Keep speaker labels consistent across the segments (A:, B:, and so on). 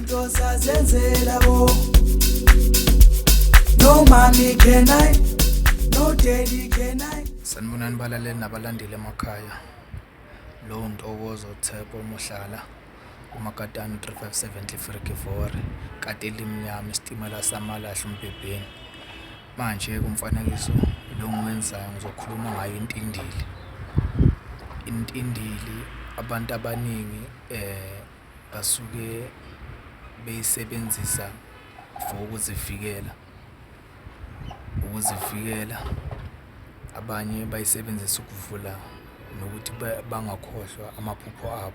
A: Izinto sazenzela bo. No mommy can I, no daddy can I.
B: Sanibonani balaleli nabalandeli emakhaya. Lo Ntokozo Tshepo Mohlala uMakatani 357 Clifford kati elimnyama isitimela samalahle umbhebheni. Manje kumfanekiso lo ngiwenzayo ngizokhuluma ngayo intindili. Intindili abantu abaningi basuke beyisebenzisa for ukuzivikela, ukuzivikela. Abanye bayisebenzisa ukuvula nokuthi bangakhohlwa amaphupho abo.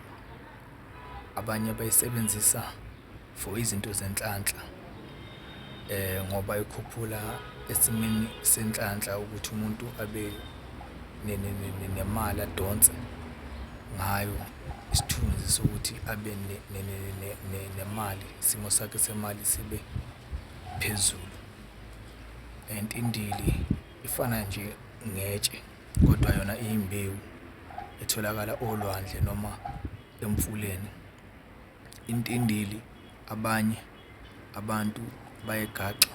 B: Abanye bayisebenzisa for izinto zenhlanhla ngoba ikhuphula esimeni senhlanhla ukuthi umuntu abe nemali adonse ngayo isithunzi sokuthi abe nemali, isimo sakhe semali sibe phezulu. And indili ifana nje ngetshe kodwa yona iyimbewu etholakala olwandle noma emfuleni. Intindili abanye abantu bayigaxa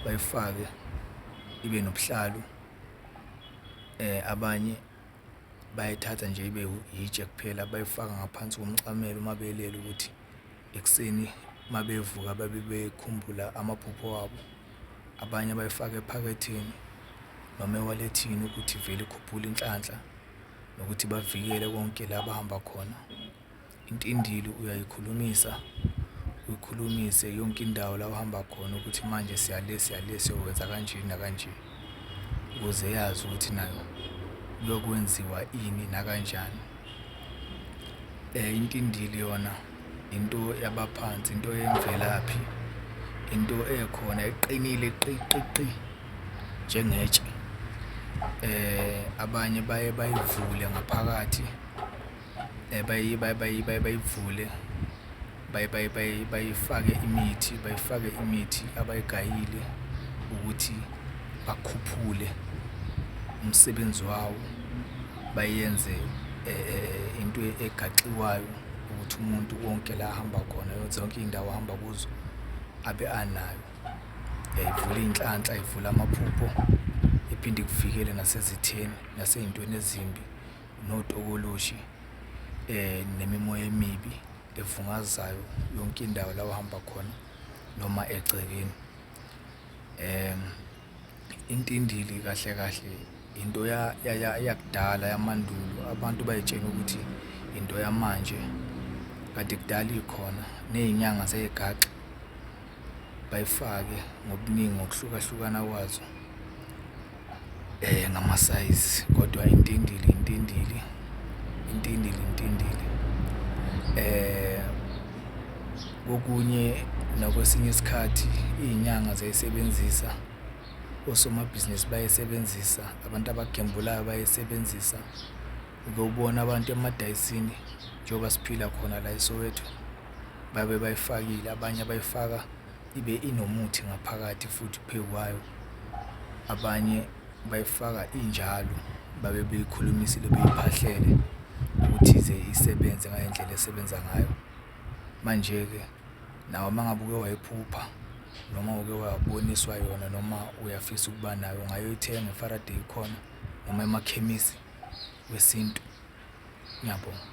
B: bayifake ibe nobuhlalu, abanye bayayithatha nje ibe yitshe kuphela bayifaka ngaphansi komcamelo uma belele ukuthi ekuseni uma bevuka babe bekhumbula amaphupho wabo. Abanye bayifaka ephaketheni noma ewalethini ukuthi vele ikhuphule inhlanhla nokuthi bavikele konke la abahamba khona. Intindili uyayikhulumisa, uyikhulumise yonke indawo la ohamba khona ukuthi manje siya le, siya le, siyokwenza kanje nakanje, ukuze yazi ukuthi nayo kuyokwenziwa ini nakanjani. Intindili yona into yabaphansi, into yemvelaphi, into ekhona eqinile qi qi qi njengetshe. Abanye baye bayivule ngaphakathi bayivule bayifake imithi, bayifake imithi abayigayile ukuthi bakhuphule umsebenzi wawo, bayenze into egaxiwayo ukuthi umuntu konke la ahamba khona, zonke iy'ndawo ahamba kuzo abe anayo. Ivula iy'nhlanhla, ivula amaphupho, iphinde ikuvikele nasezitheni nasey'ntweni ezimbi notokoloshi nemimoya emibi evungazayo yonke indawo la ohamba khona noma egcekeni. Intindili kahle kahle into yakudala yamandulo, abantu bay'tshela ukuthi into yamanje kanti kudala ikhona ney'nyanga zey'gaxa bayifake ngobuningi ngokuhlukahlukana kwazo ngamasayizi kodwa intindili intindili, intindili intindili. Kokunye nakwesinye isikhathi iy'nyanga ziyayisebenzisa, osomabhizinisi bayayisebenzisa, abantu abagembulayo bayayisebenzisa. Uke ubone abantu emadayisini njengoba siphila khona la eSoweto babe bayifakile, abanye bayifaka ibe inomuthi ngaphakathi futhi phezu kwayo, abanye bayifaka injalo babe beyikhulumisile beyiphahlele ukuthi ize isebenze ngale ndlela esebenza ngayo. Manje-ke nawe uma ngabe uke wayiphupha noma uke waboniswa yona noma uyafisa ukuba nayo ungayoyithenga eFaraday khona noma emakhemisi wesintu. Ngiyabonga.